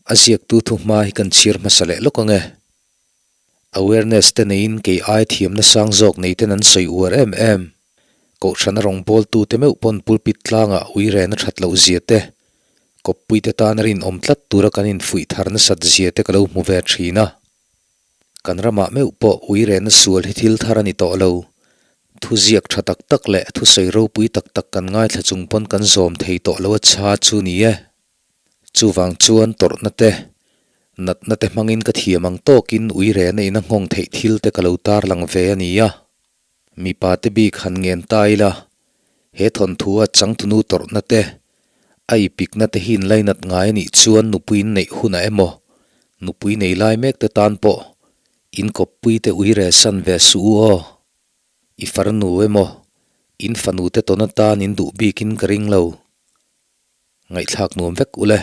A ziaktu thuhma hi kan chhiar hmasa leh lawk ang e. Awareness te neiin kei ai thiamna sang zawk nei ten an sawi uar em em. Kohhrana rawngbawltute meuh pawn pulpit tlangah uirena that loh zia te, kawppuite tana rinawm tlat tura kan infuih thar nasat zia te ka lo hmu ve thin a. Kan ramah meuh pawh uirena sual hi thil thar a ni tawh lo. Thuziak tha tak tak leh thusawi ropui tak tak kan ngaithla chung pawn kan zawm thei tawh lo a chha chu ni e. Chuvang chuan tawrhna te, natna te hmangin ka thiam ang tawkin uirena in a nghawng theih thil te ka lo tarlang ve a ni a. Mipa te bik han ngen ta ila, he thawnthu a changtunu tawrhna te, a ipikna te hi inlainat ngai a nih chuan nupuiin neih hunah emaw, nupui nei lai mek te tan pawh inkawppui te uire san ve suh u aw. I farnu emaw, in fanu te tawn atan in duh bikin ka ring lo. Ngaihthlak nuam vek ule.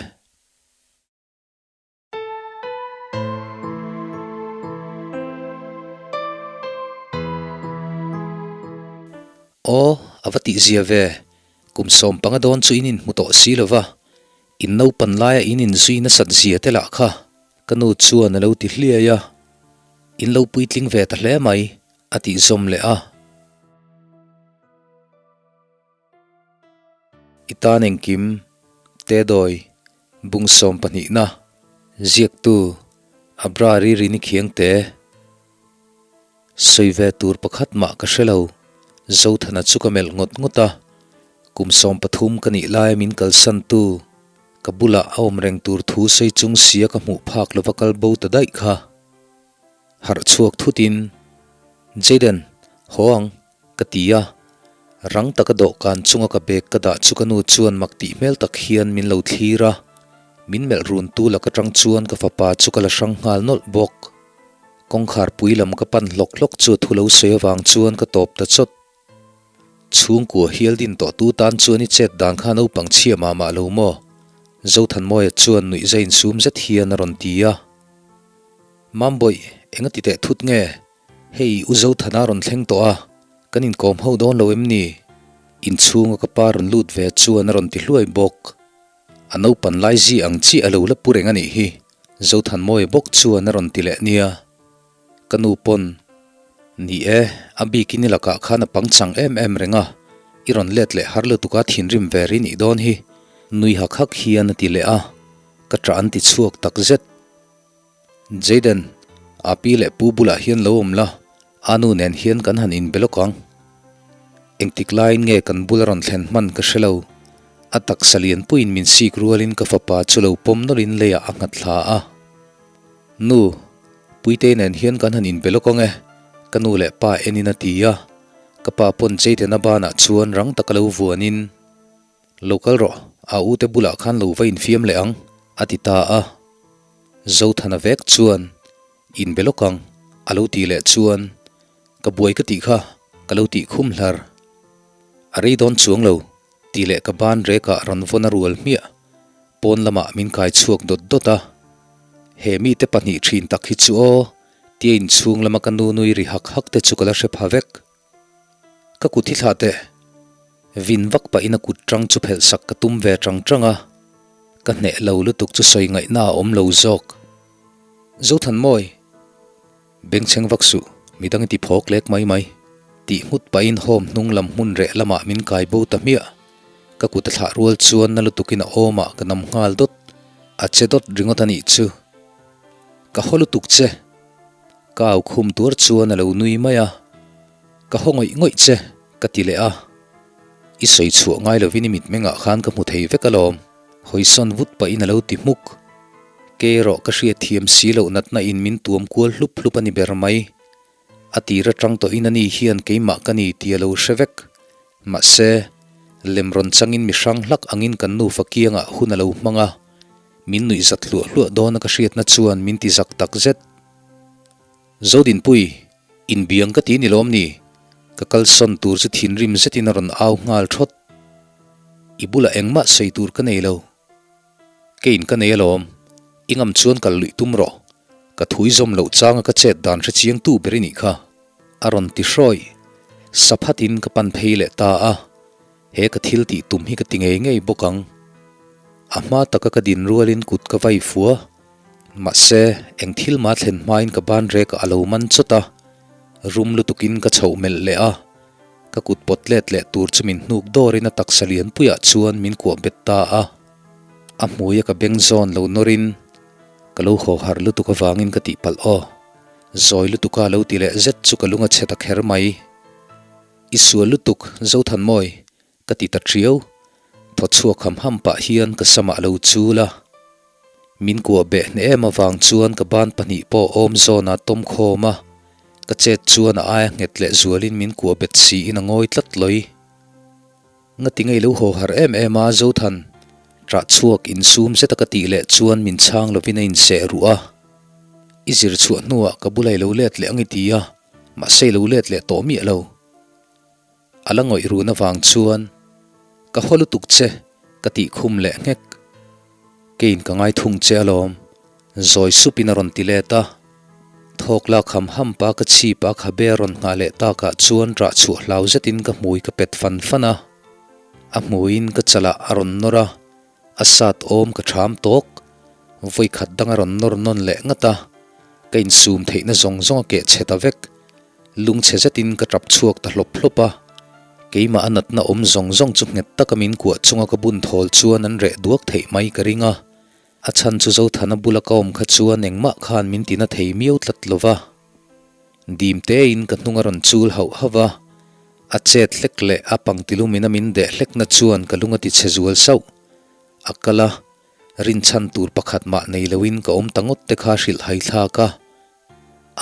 Aw, a va tihzia ve. Kum 15 dawn chu in inhmu tawh si lo va, in naupan laia in inzui nasat zia te lah kha ka nu chuan a lo ti hliai a. In lo puitling ve ta hle mai, a tih zawm leh a. I tan engkim, Tedawi, bung 12na, ziaktu, Abra Ririni Khiangte. Sawi ve tur pakhat mah ka hre lo, Zothana chu ka melh ngawt ngawt a, kum 13 ka nih laia min kalsantu, ka bulah a awm reng tur thu sawi chung sia ka hmuh phak lova kal bo ta daih kha. Harh chhuak thutin, Jayden, haw ang. Ka ti a, rang taka dawhkan chunga ka bag ka dah chu ka nu chuan mak tih hmel tak hian min lo thlir a, min melh run tu lak atang chuan ka fapa chu ka la hrang nghal nawlh bawk. Kawngkhar pui lam ka pan hlawk hlawk chu a thu lo sawi avang chuan ka tawp ta chawt. Chhungkua hial din tawh tu tan chuan i chet dan kha naupang chhia mah mah lo maw? Zothanmawia chuan nuih za insum zet hian a rawn ti a. Mambawih, enga ti teh thut nge? Hei U Zothana rawn thleng tawh a, kan inkawm ho dawn lo em ni? Inchhunga ka pa rawn lut ve chuan a rawn ti hluai bawk. A naupan lai zi ang chiah a lo la pu reng a nih hi, Zothanmawia bawk chuan a rawn ti leh nia. Ka nu pawn, Ni e, a bikin i lakah khan a pangchang em em reng a, i rawn let leh har lutuk a thinrim ve ri nih dawn hi, nui hak hak hian a ti leh a, ka ṭah an ti chhuak takzet. Jayden, a pi leh pu bulah hian lo awm la, a nu nen hian kan han inbe lawk ang. Engtik laiin nge kan bula rawn thlen hman ka hre lo. A taksa lianpuiin min sik rualin ka fapa chu lo pawm nawlhin leiah a nghat thla a. Nu, Puitei nen hian kan han inbe lawk ang e, ka nu leh pa enin a ti a. Ka pa pawn Jayden-a banah chuan rang taka lo vuanin. Lo kal rawh, a u te bulah khan lo va infiam leh ang, a ti ta a. Zothana vek chuan, Inbe lawk ang, a lo tih leh chuan, Ka buai ka tih kha, ka lo tih khum hlar. A rei dawn chuang lo, tih leh ka ban rekah rawn vawn a rual hmiah. Pawn lamah min kai chhuak dawt dawt a. He mite pahnih thin tak hi chu aw, tia inchhung lama ka nu nui ri hak hak te chu ka la hre pha vek. Ka kut hi thlah teh. Vin vak pahin a kut tang chu phelh sak ka tum ve tang tang a, ka hneh lo lutuk chu sawi ngaihna a awm lo zawk. Zothanmawi! Bengchheng vak suh, midang i ti phawk lek mai mai. Tih nghut pahin home hnung lam hmun reh lamah min kai bo ta hmiah. Ka kut a thlah rual chuan na lutukin a awmah ka nam nghal dawt. A che dawt ringawt a nih chu. Ka haw lutuk che. Ka au khum tuar chuan a lo nui mai a, Ka haw ngawih ngawih che, ka ti leh a. I sawi chhuah ngai lovin i mitmengah khan ka hmu thei vek alawm, hawisawn vut pahin a lo ti hmuk. Kei erawh ka hriatthiam si loh natna in min tuam kual hlup hlup a ni ber mai. A tir atang tawhin ani hian keimah ka ni tih a lo hre vek. Mahse, lem rawn changin mi hrang hlak angin kan nufa kiangah hun a lo hmang a, min nuih zat hluah hluah dawna ka hriatna chuan min ti zak tak zet. Zodinpui, inbiang ka ti ni lawm ni? Ka kalsawn tur chu thinrim zetin a rawn au nghal thawt. I bulah engmah sawi tur ka nei lo. Keiin ka nei alawm, i ngam chuan kal luih tum rawh. Ka thui zawm loh changa ka chet dan hre chiang tu ber i nih kha. A rawn ti hrawih. Saphatin ka pan phei leh ta a, he ka thil tih tum hi ka ti ngei ngei bawk ang. A hma taka ka din rualin kut ka vai fua. Mahse, eng thil mah thlen hmain ka ban rekah a lo man chawt a, rum lutukin ka chhoh melh leh a. Ka kut pawt let leh tur chu min hnuk dawrin a taksa lianpuiah chuan min kuah bet ta a. A hmuia ka beng zawn lo nawrin ka lo haw harh lutuk avangin ka tihpalh aw. Zawi lutuka lo ti leh zet chu ka lung a chhe ta kher mai. I sual lutuk, Zothanmawi, ka ti ta ṭiau. Thaw chhuak ham ham pah hian ka samah a lo chul a. Min kuah beh hneh em avang chuan ka ban pahnih pawh awm zawnah tawm khawm a, ka chet chuan a aia nghet leh zualin min kuah bet siin a ngawi tlat lawi. Ngati ngei lo haw har em em a Zothan, ṭah chhuak insum zeta ka tih leh chuan min chhang lovin a inseh ruh a. I zir chhuah hnuah ka bula i lo let leh ang i ti a, mahse i lo let leh tawh miah lo. A la ngawih run avang chuan ka haw lutuk che ka tih khum leh nghek. Keiin ka ngai thung che alawm, zawi supin a rawn ti let a. Thawk lak ham ham pa ka chhip a khabe a rawn nghah leh takah chuan rah chhuah hlau zetin ka hmui ka pet fan fan a. A hmuiin ka chalah a rawn nawr a, a sat awm ka ṭham tawk. Vawikhat dang a rawn nawr nawn leh ngat a, ka insum theihna zawng zawng a keh chhe ta vek. Lungchhe zetin ka tap chhuak ta hlawp hlawp a, keimah a natna awm zawng zawng chu nghet taka min kuah chunga ka bun thawl chuan an reh duak theih mai ka ring a, a chhan chu Zothana bula ka awm kha chuan engmah khan min tina thei miau tlat lo va. Dim tein ka hnung a rawn chul hauh hauh va, a chet hlek leh a pangtilumin a min deh hlekna chuan ka lung a ti chhe zual sauh. A kal a, rinchhan tur pakhat mah nei loin ka awm ta ngawt te kha hrilh hai thlak a.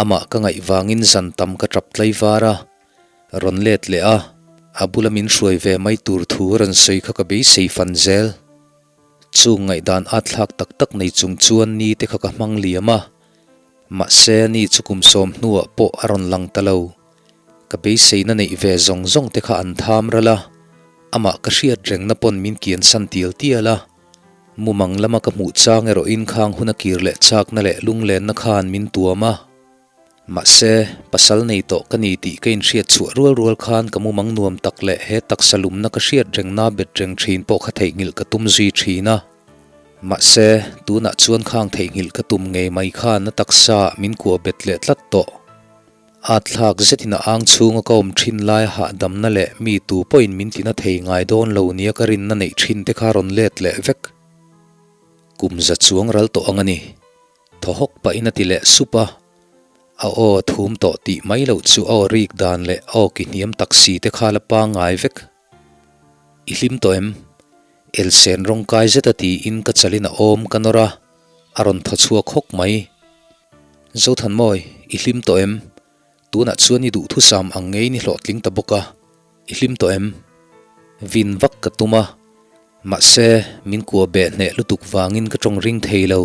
Amah ka ngaih vangin zan tam ka tap tlai var a, rawn let leh a, a bula min hruai ve mai tur thu a rawn sawi kha ka beisei fan zel. Chung ngaihdan at thlak tak tak nei chung chuan ni te kha ka hmang liam a, mahse ni chu kum sawm hnuah pawh a rawn lang ta lo. Ka beiseina neih ve zawng zawng te kha an tham ral a, amah ka hriat rengna pawn min kiansan tial tial a. Mumang lama ka hmuh chang erawhin khang hun a kir leh chakna leh lunglenna khan min tuam a. Mahse, pasal nei tawh ka ni tih ka inhriat chhuah rual rual khan ka mumang nuam tak leh he taksa lumna ka hriat rengna bet reng thin pawh kha theihnghilh ka tum zui thin a. Mahse, tunah chuan khang theihnghilh ka tum ngei mai khan a taksa ah min kuah bet leh tlat tawh. At thlak zetin a ang chhunga ka awm thin lai hahdamna leh mi tu pawhin min tina thei ngai dawn lo nia ka rinna neih thin te kha rawn let leh vek. Kum za chuang ral tawh ang a ni. Thaw hawk pahin a ti leh sup a. A aw a thum tawh tih mai loh chu a aw rik dan leh a aw ki hniam tak si te kha la pangngai vek. I hlim tawh em? Elsen rawng kai zeta tiin ka chalin a awm ka nawr a, a rawn thaw chhuak hawk mai. Zothanmawi, i hlim tawh em? Tunah chuan i duhthusam ang ngeiin i hlawhtling ta bawk a, i hlim tawh em? Vin vak ka tum a, mahse min kua beh hneh lutuk vangin ka tawng ring thei lo,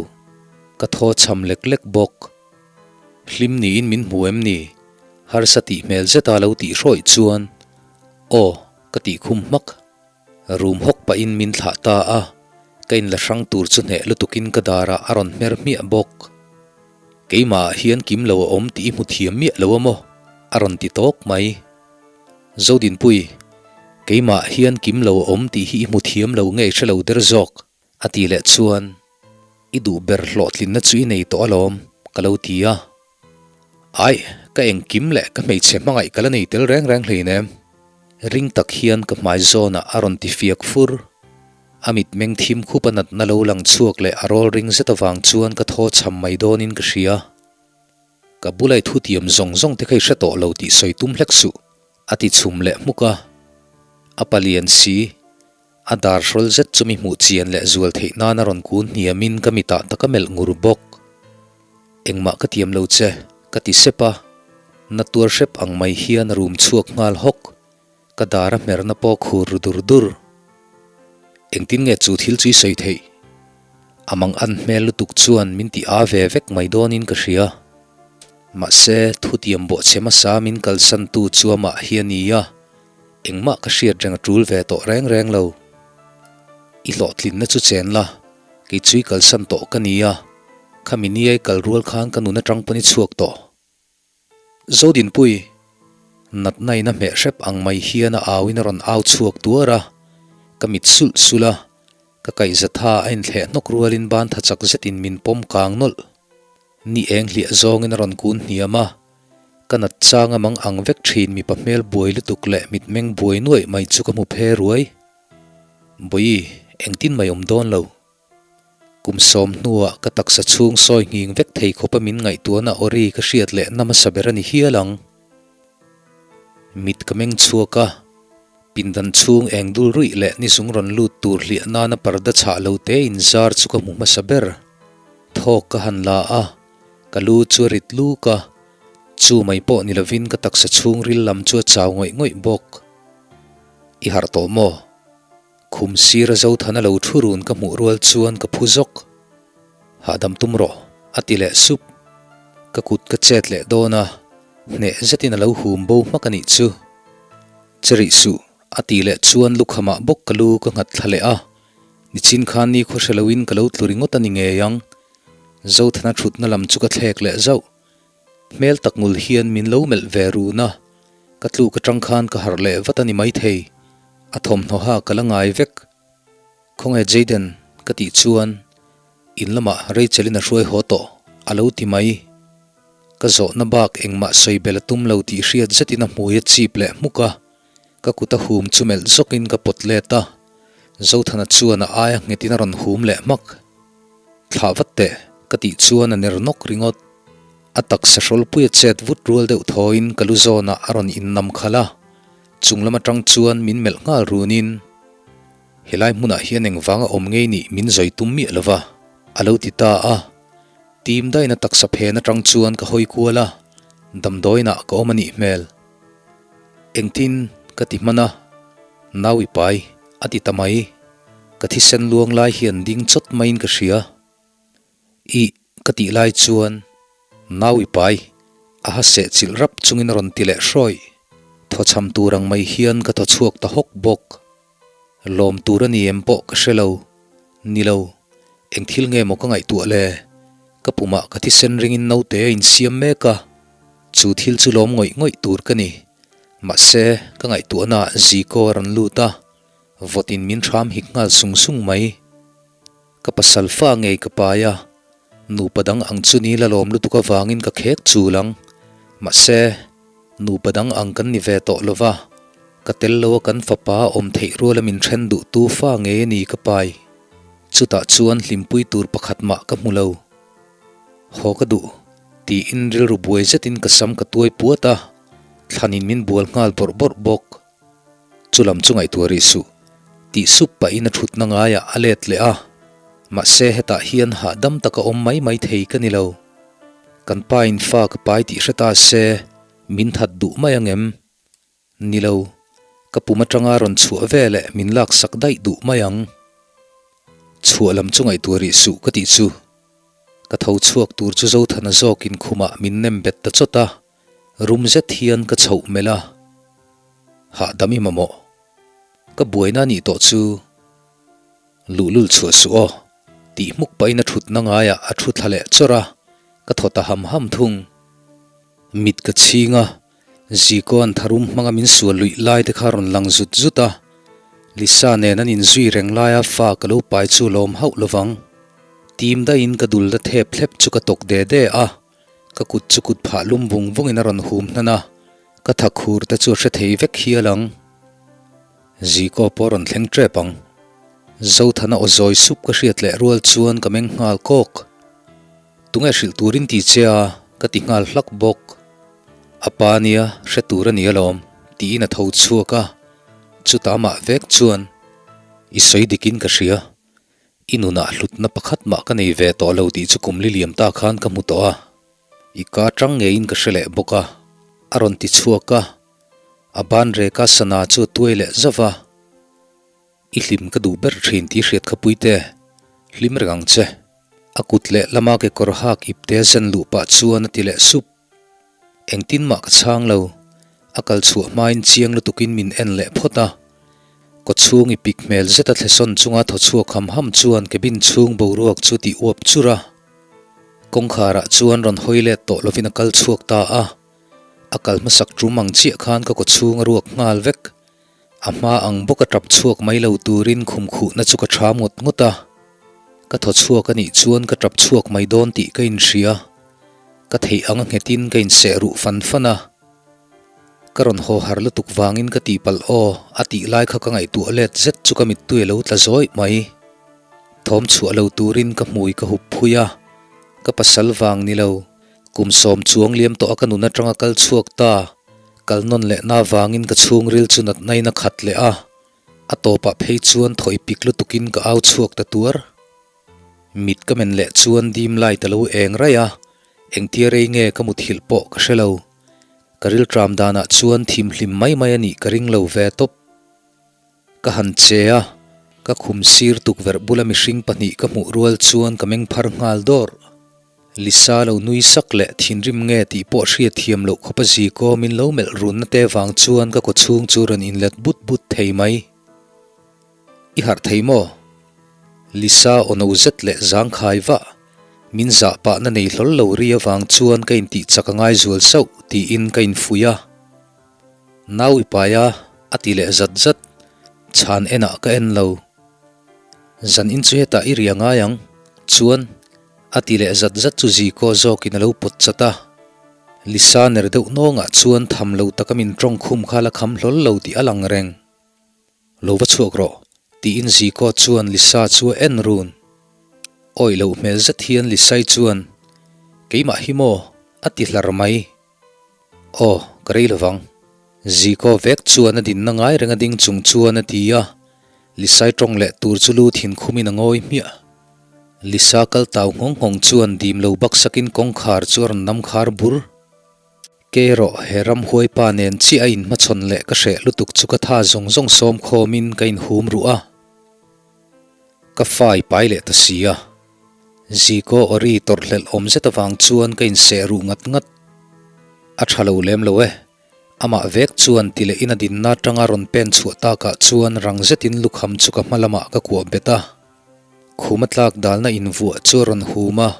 ka thaw chham lek lek bawk. Hlim niin min hmu em ni? Harsa tih hmel zeta lo tih hrawih chuan Aw, ka tih khum hmak. Rum hawk pahin min thlah ta a, ka inla hrang tur chu hneh lutukin ka darah a rawn hmer hmiah bawk. Keimahah hian kim lo a awm tih i hmu thiam miah lo a maw? a rawn ti tawk mai. Zodinpui, keimahah hian kim lo a awm tih hi i hmu thiam lo nge i hre lo der zawk? A tih leh chuan, I duh ber hlawhtlinna chu i nei tawh alawm, ka lo ti a. Aih, ka engkim leh ka hmeichhe hmangaih ka la nei tel reng reng hleinem. Ring tak hian ka hmai zawnah a rawn ti fiak fur. A mitmeng thim khup a natna lo lang chhuak leh a rawl ring zet avang chuan ka thaw chham mai dawnin ka hria. Ka bula i thutiam zawng zawng te kha i hre tawh lo tih sawi tum hlek suh, a ti chhum leh hmuk a. A palian si. A dar hrawl zet chu mi hmuh chian leh zual theih nan a rawn kun hniamin ka mitah tak a melh ngur bawk. Engmah ka tiam lo che, ka ti sep a. Na tuar hrep ang mai hian a rum chhuak nghal hawk. Ka dar a hmerna pawh khur ru dur dur. Engtin nge chu thil chu i sawi theih? A mang an hmel lutuk chuan min ti a ve vek mai dawnin ka hria. Mahse, thutiam bawhchhe hmasa min kalsantu chu amah hi a ni a. Engmah ka hriat reng a tul ve tawh reng reng lo. I hlawhtlinna chu chen la, kei chu i kalsan tawh ka ni a, khami nia i kal rual khan ka nun atang pawn i chhuak tawh. Zodinpui, natna in a hmeh hrep ang mai hian a au in a rawn au chhuak tuar a, ka mit sulh sulh a. Ka kaihza tha a inthleh hnawk rualin ban tha chak zetin min pawm kang nawlh. Ni eng hliah zawngin a rawn kun hniam a, ka nat changa mang ang vek thin mipa hmel buai lutuk leh mitmeng buai nuaih mai chu ka hmu phe ruai. Bawi, engtin mai awm dawn lo. Kum sawm hnuah ka taksa chhung sawi nghing vek thei khawpa min ngaihtuahna awri ka hriat leh na hmasa ber a ni hial ang. Mit ka meng chhuak a, pindan chhung eng dul ruih leh ni zung rawn lut tur hliah nana parda chhah lo te inzar chu ka hmu hmasa ber. Thawk ka han la a, ka lu chu a rit luk a, chu mai pawh ni lovin ka taksa chhungril lam chu a chau ngawih ngawih bawk. I harh tawh maw? Khum sira Zothana lo thu run ka hmuh rual chuan ka phu zawk. Hahdam tum rawh, a ti leh sup. Ka kut ka chet leh dawn a, hneh zetin a lo hum bo hmak a nih chu. Che rih suh, a tih leh chuan lukhamah bawk ka lu ka nghat thla leh a. Nichin khan ni khaw hre loin ka lo tlu ringawt a ni ngei ang. Zothana thutna lam chu ka thlek leh zauh. Hmel tak ngul hian min lo melh ve run a, ka tluk atang khan ka harh leh vat a ni maithei. A thawmhnaw ha ka la ngai vek. Khawnge Jayden ka tih chuan in lamah Rachel-in a hruai haw tawh a lo ti mai. Ka zawhna bak engmah sawi bel a tum lo tih hriat zetin a hmui a chip leh hmuk a, ka kut a hum chu melh zawkin ka pawt let a, Zothana chuan a aia nghetin a rawn hum leh hmak. Thlah vat teh ka tih chuan a ner nawk ringawt. A taksa hrawlpuia chet vut rual deuh thawiin ka lu zawnah a rawn innam khalh a, chung lam atang chuan min melh nghal runin, Helai hmunah hian engvanga awm ngei nih min zawi tum miah lova, a lo ti ta a. Tim daina taksa phen atang chuan ka hawi kual a, damdawiinah ka awm a nih hmel. Engtin ka ti hman a, nau i pai, a ti ta mai. Ka thisen luang lai hian ding chawt maiin ka hria. Ih, ka tih lai chuan nau i pai, a ha seh chilh rap chungin a rawn ti leh hrawih. Thawchham tur ang mai hian ka thaw chhuak ta hawk bawk. Lawm tur a ni em pawh ka hre lo. Ni lo, eng thil nge maw ka ngaihtuah le? Ka pumah ka thisen ringin naute a insiam mek a, chu thil chu lawm ngawih ngawih tur ka ni. Mahse, ka ngaihtuahnaah Ziko a rawn lut a, vawtin min hram hik nghal sung sung mai. Ka pasal fa ngei ka pai a, nupa dang ang chu ni la lawm lutuk avangin ka khek chul ang. Mahse, nupa dang ang kan ni ve tawh lo va, ka tel lo a kan fapa awm theih ruala min then duh tu fa ngei a ni ka pai. Chutah chuan hlimpui tur pakhat mah ka hmu lo. Haw ka duh, tiin rilru buai zetin ka sam ka tuai puat a, thlanin min bual nghal bawrh bawrh bawk. Chu lam chu ngaihtuah rih suh, tih sup pahin a thutna ngaiah a let leh a. Mahse hetah hian hahdam taka awm mai mai thei ka ni lo. Kan pa in fa ka pai tih hre ta se, min that duh mai ang em? Ni lo, ka pum atanga rawn chhuah veleh min laksak daih duh mai ang. Chhuah lam chu ngaihtuah rih suh ka tih chu. Ka tho chhuak tur chu Zothana zawkin khumah min nem bet ta chawt a. Rum zet hian ka chhoh melh a, hahdam i mamawh. Ka buaina nih tawh chu luhlul chhuah suh aw, tih hmuk pahin a thutna ngaiah a thu thla leh chawrh a, ka thaw ta ham ham thung. Mit ka chhing a, Zikoa'n tharum hmanga min sual luih lai te kha rawn lang zut zut a, Lisa nen an inzui reng laia fa ka lo pai chu lawm hauh lovang. Tim daihin ka dul la thep thlep chu ka tawk de de a. Ka kut chu kut phah lum vung vungin a rawn hum hnan a, ka tha khur te chu a hre thei vek hial ang. Ziko pawh a rawn thleng tep ang. Zothana aw zawi sup ka hriat leh rual chuan ka meng nghal kawk. Tunge hrilh turin ti che a, ka ti nghal hlak bawk. A pa nia, hre tur a ni alawm, tiin a tho chhuak a. Chutah amah vek chuan, I sawi dikin ka hria. I nunah hlutna pakhat mah ka nei ve tawh lo tih chu kum li liam ta khan ka hmu tawh a, i ka tang ngeiin ka hre leh bawk a, a rawn ti chhuak a, a ban reka sana chu a tuai leh zauh va, I hlim ka duh ber thin tih hriat kha puite, hlim reng ang che. A kut leh lama kekawr hak ipte a zen luh pah chuan a ti leh sup. Engtin mah ka chhang lo, a kal chhuah hmain chiang lutukin min en leh phawt a. Kawchhung i pik hmel zet a thlesawn chunga thaw chhuak ham ham chuan cabin chhung boruak chu ti uap chur a. Kawngkharah chuan rawn hawi let tawh lovin a kal chhuak ta a. A kal hmasak tum ang chiah khan ka kawchhung a ruak nghal vek. A hma ang bawka tap chhuak mai lo turin khum khuhna chu ka tha ngawt ngawt a. Ka thaw chhuak a nih chuan ka tap chhuak mai dawn tih ka inhria. Ka theih anga nghetin ka inseh ruh fan fan a. Ka rawn haw har lutuk vangin ka tihpalh aw a tih lai kha ka ngaihtuah let zet chu ka mittui a lo tla zawih mai. Thawm chhuah lo turin ka hmui ka hup phui a, ka pasal vang ni lo. Kum 10 chuang liam tawh a ka nun atanga kal chhuak ta, kal nawn leh na vangin ka chhungril chu natna in a khat leh a, a tawpah phei chuan thawi pik lutukin ka au chhuak ta tuar. Mit ka men leh chuan dim light a lo eng raih a, engtia rei nge ka muthilh pawh ka hre lo. Ka rilṭam danah chuan thimhlim mai mai a nih ka ring lo ve tawp. Ka han che a, ka khum sir tukverh bula mihring pahnih ka hmuh rual chuan ka meng phar nghal dawrh. Lisa lo nui sak leh thinrim nge tih pawh hriat thiam loh khawpa zikaw min lo melh runna te vang chuan ka kawchhung chu rawn inlet but but thei mai. I harh thei maw? Lisa aw no zet leh zangkhai vah. Min zah pahna nei hlawl lo ri avang chuan ka intih chak a ngai zual sauh tiin ka infuih a. Nau i pai a, a ti leh zat zat. Chhan enah ka en lo. Zan in chu hetah i ri a ngai ang. Chuan, a ti leh zat zat chu Ziko zawkin a lo pawt chat a. Lisa ner deuh nawngah chuan tham lo taka min tawng khum kha la kham hlawl lo tih a lang reng. Lo va chhuak rawh, tiin Ziko chuan Lisa chu a en run. Awih loh hmel zet hian Lisai chuan, Keimah hi maw? a ti hlar mai. Aw, ka rei lovang. Ziko vek chuan a dinna ngai reng a ding chung chuan a ti a, Lisai tawng leh tur chu lu thin khumin a ngawi hmiah. Lisa kal tau nghawng nghawng chuan dim lo baksakin kawngkhar chu a rawn nam khar bur. Kei erawh he ramhuai pa nen chiah a inhmachhawn leh ka hreh lutuk chu ka tha zawng zawng sawm khawmin ka inhum ruh a. Ka fai pai leh ta si a. Ziko awri tawrhhlelh awm zet avang chuan ka inseh ruh ngat ngat. A tha lo lem lo e. Amah vek chuan ti leh in a dinna atanga rawn pen chhuah takah chuan rang zetin lukham chu ka hma lamah ka kuah bet a. Khuma tlak dalna invuah chu a rawn hum a,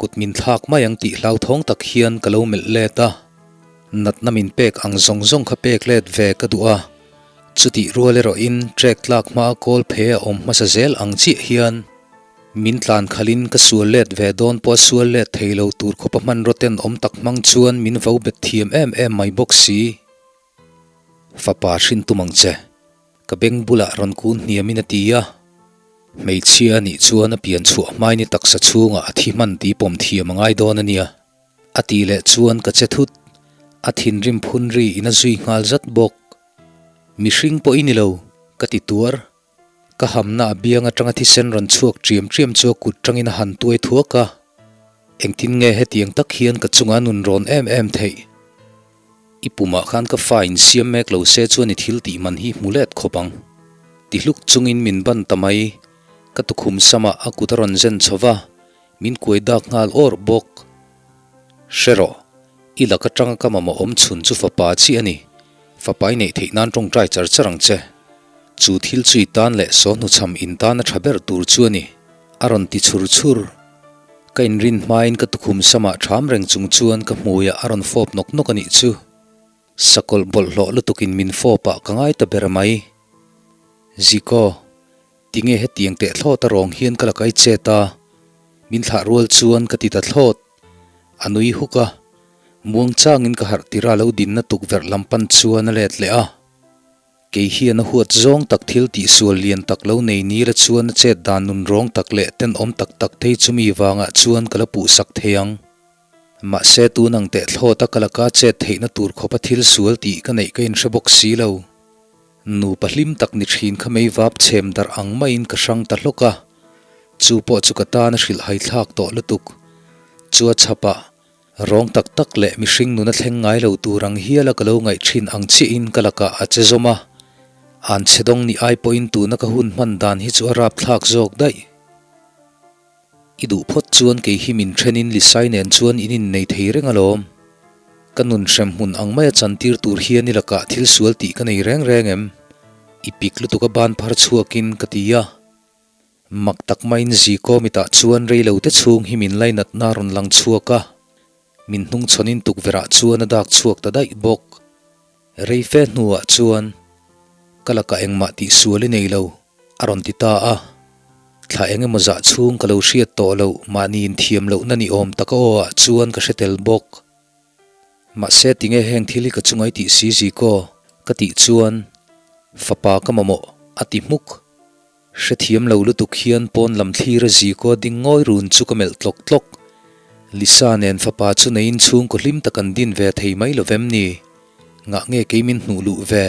kut min thlak mai ang tih hlauthawng tak hian ka lo melh let a. Natna min pek ang zawng zawng kha pek let ve ka duh a, chutih rual erawhin trek tlak hmaa kawl phe a awm hmasa zel ang chiah hian min tlan khalhin ka sual let ve dawn pawh a sual let thei lo tur khawpa hmanraw ten awm tak hmang chuan min vo bet thiam em em mai bawk si. Fapa hrin tum ang che. Ka beng bulah rawn kun hniamin a ti a. Hmeichhia a nih chuan a pian chhuah hmain i taksa chhungah a thi hman tih pawm thiam a ngai dawn a nia. A tih leh chuan ka che thut. A thinrim phun ri in a zui nghal zat bawk. Mihring pawh i ni lo, ka ti tuar. Ka hamna a biang atanga thisen rawn chhuak ṭiam ṭiam chu a kut ṭangin a han tuai thuak a. Engtin nge hetiang tak hian ka chungah nun rawn em em theih? I pumah khan ka fa insiam mek lo se chuan i thil tih man hi hmu let khawp ang. Ti hluk chungin min ban ta mai. Ka tukhum samah a kut a rawn zen chho va, min kuai dak nghal awrh bawk. Hre rawh, i lak atanga ka mamawh awm chhun chu fapa chiah a ni. Fapa i neih theih nan tawngtai char char ang che. Chu thil chu i tan leh saw hnuchham in tan a tha ber tur chu a ni, a rawn ti chhur chhur. Ka inrin hmain ka tukhum samah ṭham reng chung chuan ka hmuiah a rawn fawp nawk nawk a nih chu. Sakawlh bawlhhlawh lutukin min fawpah ka ngai ta ber mai. Ziko, tinge hetiang teh thlawt a rawng hian ka la kai chet a? Min thlah rual chuan ka ti ta thlawt. A nui huk a, muangchangin ka harh tirh a lo dinna tukverh lam pan chuan a let leh a. Kei hian a huat zawng tak thil tihsual lian tak lo nei nila chuan a chet dan nun rawng tak leh tenawm tak tak thei chumi vangah chuan ka la puhsak thei ang. Mahse tun ang teh thlawt a ka laka chet theihna tur khawpa thil sual tih ka neih ka inhre bawk si lo. Nupa hlim tak ni thin kha mei vap chhem darh ang maiin ka hrang ta hlawk a, chu pawh chu ka tan a hrilh haithlak tawh lutuk. Chu a chhapah Rawng tak tak leh mihring nuna thleng ngai lo tur ang hiala ka lo ngaih thin ang chiahin ka lakah a che zawm a, an chhe dawng ni ai pawhin tuna ka hun hman dan hi chu a rapthlak zawk daih. I duh phawt chuan kei hi min thenin Lisai nen chuan in innei thei reng alawm. Ka nun hrem hmun ang maia chantir tur hian i lakah thil sual tih ka nei reng reng em? I pik lutuk a ban phar chhuakin ka ti a. Mak tak maiin Ziko mitah chuan reilo te chhung hi min lainatna a rawn lang chhuak a, min hnungchhawnin tukverhah chuan a dak chhuak ta daih bawk. Rei fe hnuah chuan. Ka lakah engmah tihsual i nei lo, a rawn ti ta a. Thla eng emaw zah chhung ka lo hriat tawh loh mahni inthiam lohna ni awm tak a aw ah chuan ka hre tel bawk. Mahse tinge heng thil hi ka chunga i tih si Ziko? ka tih chuan fapa ka mamawh a ti hmuk. Hrethiam lo lutuk hian pawn lam thlir a Ziko ding ngawi run chu ka melh tlawk tlawk. Lisa nen fapa chu neiin chhungkaw hlim tak an din ve thei mai lo vem ni? Ngah nge kei min hnuh luh ve?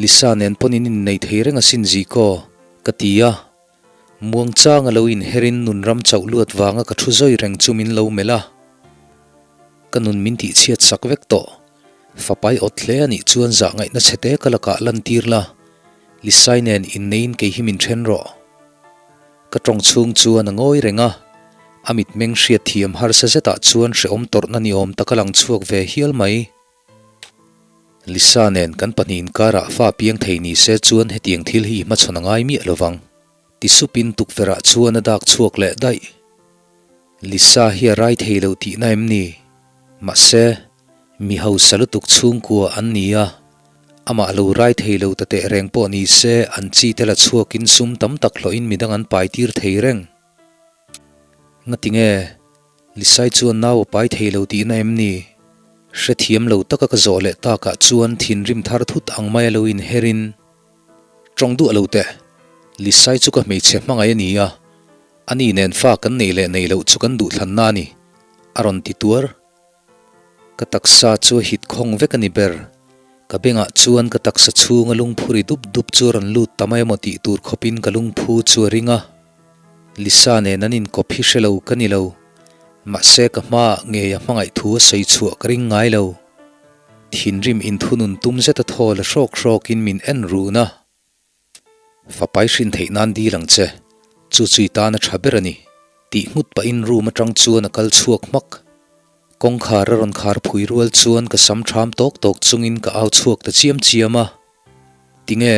Lisa nen pawn in innei thei reng asin Ziko, ka ti a. Muangchang a lo inherin nun ram chauh luat vanga ka thu zawi reng chu min lo melh a. Ka nun min tihchhiat sak vek tawh. Fapai awt hle anih chuan zah ngaihna chhe te ka lakah lantir la, Lisai nen inneiin kei hi min then rawh. Ka tawng chhung chuan a ngawi reng a, a mitmeng hriatthiam harsa zetah chuan hrehawm tawrhna ni awm tak a lang chhuak ve hial mai. Lisa nen kan pahnih inkarah fa piang thei ni se chuan hetiang thil hi i hmachhawn a ngai miah lovang. Ti supin tukverhah chuan a dak chhuak leh daih. Lisa hi a rai thei lo tihna em ni? Mahse, mi hausa lutuk chhungkua an ni a, amah lo rai thei lo ta teh reng pawh ni se an chi te la chhuakin sum tam tak hlawhin midang an pai tir thei reng. Ngatinge? Lisai chuan nau a pai thei lo tihna em ni? Hrethiam lo taka ka zawh leh takah chuan thinrim thar thut ang mai a lo inherin, Tawng duah lo teh, Lisai chu ka hmeichhe hmangaih a ni a, ani nen fa kan neih leh neih loh chu kan duhthlanna a ni, a rawn ti tuar. Ka taksa chu a hit khawng vek a ni ber. Ka bengah chuan ka taksa chhunga lungphu ri dup dup chu a rawn lut ta mai emaw tih tur khawpin ka lungphu chu a ring a. Lisa nen an inkawp hi hre lo ka ni lo. Mahse ka hmaah ngei a hmangaih thu a sawi chhuah ka ring ngai lo. Thinrim inthunun tum zeta thaw la hrawk hrawkin min en run a. Fapai hrin theih nan dil ang che, chu chu i tan a tha ber a ni, tih nghut pahin room atang chuan a kal chhuak hmak. Kawngkhar a rawn khar phui rual chuan ka sam tham tawk tawk chungin ka au chhuak ta chiam chiam a, Tinge,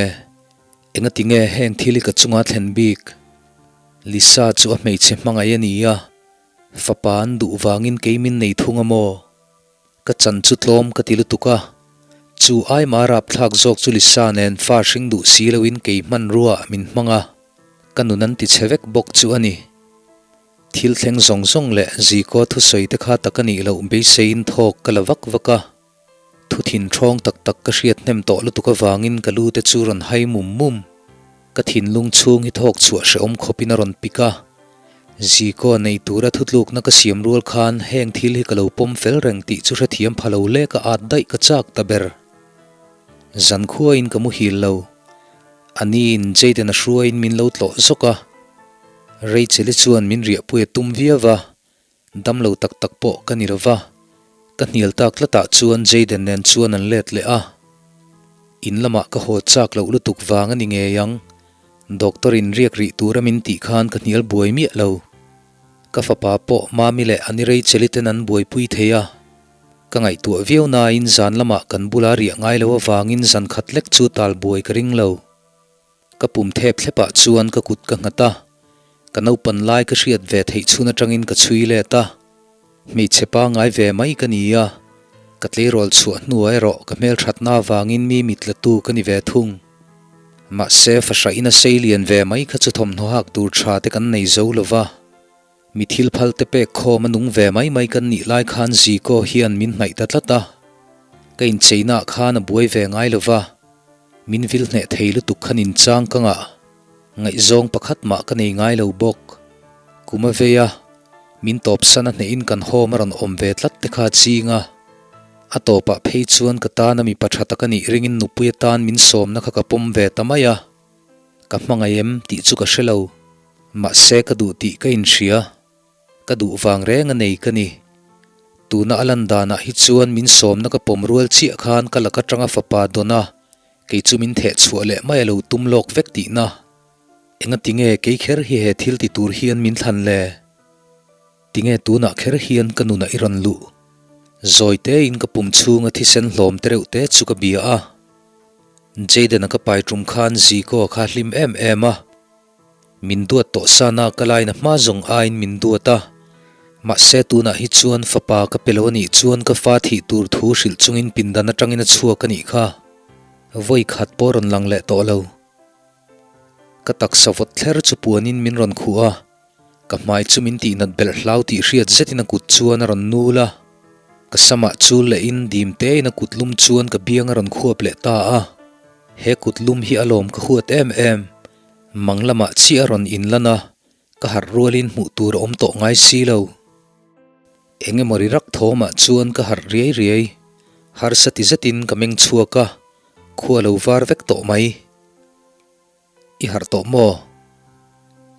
enga tinge heng thil hi ka chunga thlen bik? Lisa chu a hmeichhe hmangaih a ni a, fapa an duh vangin kei min nei thung a maw? Ka chan chu tlawm ka ti lutuk a, chu aima rapthlak zawk chu Lisa nen fa hring duh si loin kei hmanrua min hmang a, ka nun an ti chhe vek bawk chu a ni. Thil thleng zawng zawng leh Ziko thusawi te kha tak a nih loh beiseiin thawk ka la vak vak a, thu thinthawng tak tak ka hriat hnem tawh lutuk avangin ka lu te chu rawn hai mum mum. Ka thinlung chhung hi thawk chhuah hrehawm khawpin a rawn pik a, Ziko nei tura thutlukna ka siam rual khan heng thil hi ka lo pawm fel reng tih chu hrethiam pha lo lek a at daih ka chak ta ber. Zankhuain ka muhil lo. A niin Jayden a hruaiin min lo tlawh zawk a, Rachel-i chuan min riahpui a tum viau va, Damlo tak tak pawh ka ni lo va, ka hnial tak tlatah chuan Jayden nen chuan an let leh a. In lamah ka haw chak loh lutuk vang a ni ngei ang, doctor in riak rih tura min tih khan ka hnial buai miah lo. Ka fapa pawh Mami leh Ani Rachel-i ten an buaipui thei a. Ka ngaihtuah viau nain zan lamah kan bula riah ngai lo avangin zan khat lek chu tal buai ka ring lo. Ka pum thep thlepah chuan ka kut ka nghat a, ka naupan lai ka hriat ve theih chhun atangin ka chhui let a. Hmeichhe pangai ve mai ka ni a, ka tleirawl chhuah hnuah erawh ka hmelthatna avangin mi mit la tu ka ni ve thung. Mahse, fahrahin a sei lian ve mai kha chu thawmhnaw hak tur tha te kan nei zo lo va. Mi thil phal te pek khawm a nung ve mai mai kan nih lai khan Ziko hian min hnaih ta tlat a, ka incheinaah khan a buai ve ngai lo va. Min vil hneh thei lutuk khan inchang ka ngah. Ngaihzawng pakhat mah ka nei ngai lo bawk. Kum a vei a, min tawpsan a hnehin kan home a rawn awm ve tlat te kha a ching a. A tawpah phei chuan ka tana mipa tha tak a nih ringin nupui atan min sawmna kha ka pawm ve ta mai a. Ka hmangaih em tih chu ka hre lo. Mahse ka duh tih ka inhria. Ka duh vang reng a nei ka ni. Tuna a lan danah hi chuan min sawmna ka pawm rual chiah khan ka lak atanga fapa dawn a, kei chu min theh chhuah leh mai a lo tum lawk vek tihna. Engatinge kei kher hi he thil ti tur hian min thlan le? Tinge tunah kher hian ka nunah i rawn luh? Zawi tein ka pum chhunga thisen hlawm te reuh te chu ka bia a. Jayden-a ka pai tum khan Zico a kha hlim em em a. Min duat tawh sana ka laina hma zawng aiin min duat a, mahse tunah hi chuan fapa ka pe lo a nih chuan ka fa thih tur thu hrilh chungin pindan atangin a chhuak a nih kha. Vawi khat pawh rawn lang leh tawh lo. Ka taksa vawt thler chu puanin min rawn khuh a, ka hmai chu min tihnat belh hlau tih hriat zetin a kut chuan a rawn nul a. Ka samah chul lehin dim tein a kut lum chuan ka biang a rawn khuap leh ta a. He kut lum hi a lawm ka huat em em. Mang lamah chiah a rawn inlan a, ka harh rualin hmuh tur a awm tawh ngai si lo. Eng emaw ri rak thawmah chuan ka harh riai riai. Harsa ti zetin ka meng chhuak a, khua lo var vek tawh mai. I harh tawh maw?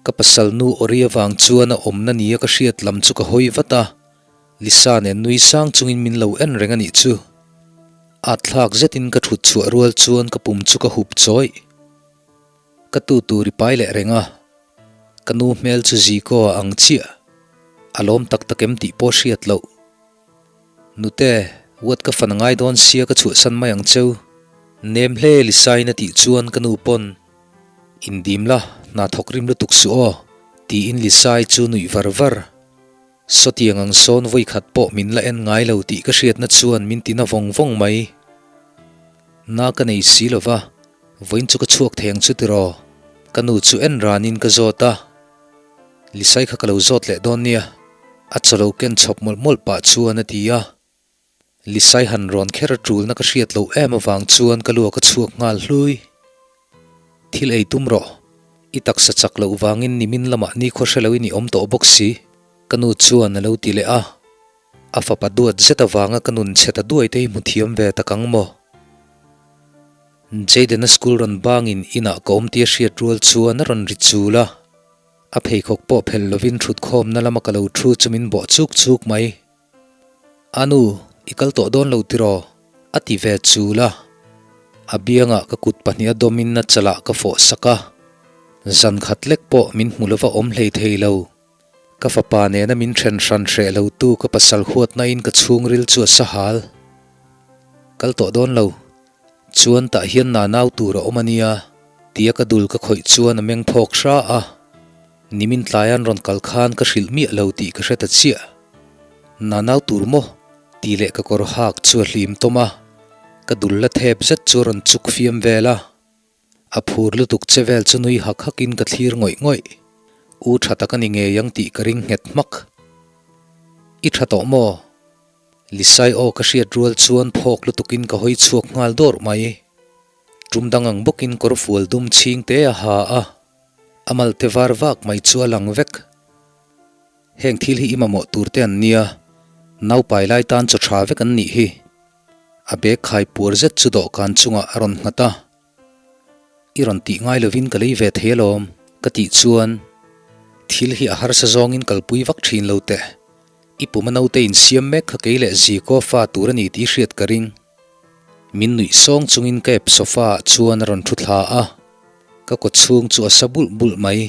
Ka pasal nu awri avang chuan a awmna nia ka hriat lam chu ka hawi vat a, Lisa nen nui sang chungin min lo en reng a nih chu. At thlak zetin ka thut chhuah rual chuan ka pum chu ka hup chawih. Ka tu tur i pai leh reng a, ka nu hmel chu Ziko a ang chiah. A lawm tak tak em tih pawh hriat loh. Nute, What ka fan a ngai dawn sia ka chhuahsan mai ang cheu. Nem hle Lisain a tih chuan ka nu pawn, Indim la, hna thawk rim lutuk suh aw, tiin Lisai chu nuih var var. Sawtiang ang sawn vawikhat pawh min la en ngai lo tih ka hriatna chuan min tina vawng vawng mai. Na ka nei si lo va, vawiin chu ka chhuak thei ang chu tiraw? Ka nu chu en ranin ka zawt a. Lisai kha ka lo zawt leh dawn nia, a chaw lo ken chhawp mawlh mawlh pah chuan a ti a. Lisai han rawn kher a tulna ka hriat loh em avang chuan ka luak a chhuak nghal hlui. Thil ei tum rawh, i taksa chak loh vangin nimin lamah nikhua hre loin i awm tawh bawk si, ka nu chuan a lo ti leh a. A fapa duat zet avanga ka nun chhe ta duai te hi hmu thiam ve tak ang maw? Jayden-a school rawn bangin inah ka awm tia hriat rual chuan a rawn ri chul a. A pheikhawk pawh phelh lovin thutkhawmna lama ka lo thu chu min bawh chuk chuk mai. A nu, i kal tawh dawn lo tiraw? a ti ve chul a. A biangah ka kut pahniha dawmin a chalah ka fawh sak a. Zan khat lek pawh min hmu lova awm hlei thei lo. Ka fapa nena min then hran hreh lo tu ka pasal huatnain ka chhungril chu a sahal. Kal tawh dawn lo. Chuan tah hian na nau tur a awm a nia, tia ka dul ka khawih chuan a meng phawk hra a. Nimin tlaian rawn kal khan ka hrilh miah lo tih ka hre ta chiah. Na nau tur maw? tih leh ka kawr hak chu a hlim tawm a, ka dul la thep zet chu a rawn chuk fiam vel a. A phur lutuk che vel chu nui hak hak in ka thlir ngawih ngawih. U tha tak a ni ngei ang tih ka ring nghet hmak. I tha tawh maw? Lisai aw ka hriat rual chuan phawk lutuk in ka hawi chhuak nghal dawrh mai. Tum dang ang bawk in kawr fual dum chhing te a ha a. A malte var vak mai chu a lang vek. Heng thil hi i mamawh tur te an nia, naupai lai tan chaw tha vek an nih hi. A bag khai puar zet chu dawhkan chungah a rawn nghat a. I rawn tih ngai lovin ka lei ve thei alawm, ka tih chuan thil hi a harsa zawngin kalpui vak thin lo teh. I pum a naute insiam mek kha kei leh Ziko fa tur a ni tih hriat ka ring. Min nuih sawng chungin ka ep sofa ah chuan a rawn thu thla a, ka kaw chhung chu a sa bulh bulh mai.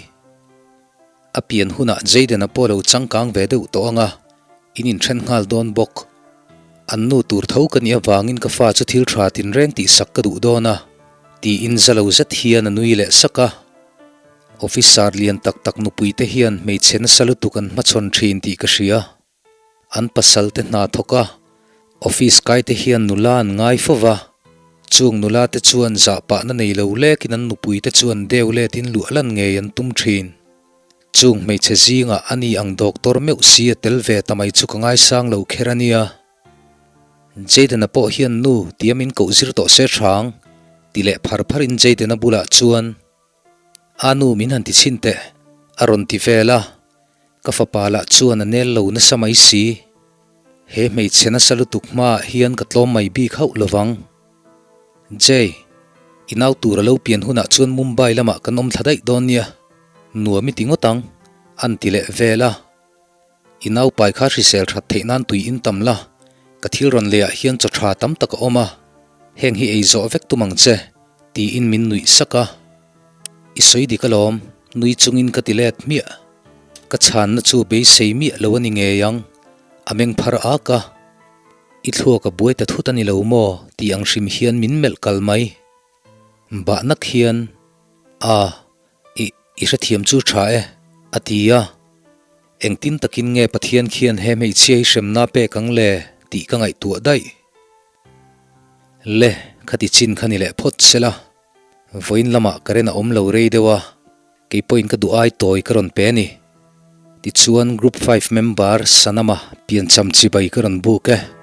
A pian hunah Jayden-a pawh lo changkang ve deuh tawh ang a, in inthen nghal dawn bawk. An nu tur tho ka nih avangin ka fa chu thil tha tinreng tihsak ka duh dawn a, tiin za lo zet hian a nui leh sak a. Officer lian tak tak nupui te hian hmeichhe nasa lutuk an hmachhawn thin tih ka hria. An pasal te hna thawk a, office kai te hian nula an ngai fo va. Chung nula te chuan zahpahna nei lo lekin an nupui te chuan deu letin luah lan ngei an tum thin. Chung hmeichhe zingah a ni ang doctor meuh si a tel ve ta mai chu ka ngaisang lo kher a nia. Jayden-a pawh hian nu tia min koh zir tawh se hrang, ti leh phar pharin Jayden-a bulah chuan A nu min han ti chhin teh, a rawn ti vel a. Ka fapa lah chuan a nel lo nasa mai si. He hmeichhe nasa lutuk hmaah hian ka tlawm mai bik hauh lovang. Jay, i nau tur a lo pian hunah chuan Mumbai lamah kan awm thla daih dawn nia, nuam i ti ngawt ang, an ti leh vel a. I naupai kha hrisel that theih nan tui in tam la, ka thil rawn leh ah hian chaw tha tam tak a awm a, heng hi ei zawh vek tum ang che, tiin min nuih sak a. I sawi dik alawm, nui chungin ka ti let hmiah. Ka chhanna chu beisei miah lo a ni ngei ang, a meng phar ak a. I thluak a buai ta thut a ni lo maw tih ang hrim hian min melh kal mai. Bahnak hian, A, I, i hrethiam chu tha e, a ti a. Engtin takin nge Pathian khian he hmeichhia hi hremna pek ang le tih ka ngaihtuah daih. Le, Khati chin kha ni leh phawt sela. Vawiin lamah current a awm lo rei deuh a, kei pawhin ka duh ai tawi ka rawn pe a ni. Tichuan Group Five member Sanama piancham chibai ka rawn buk e.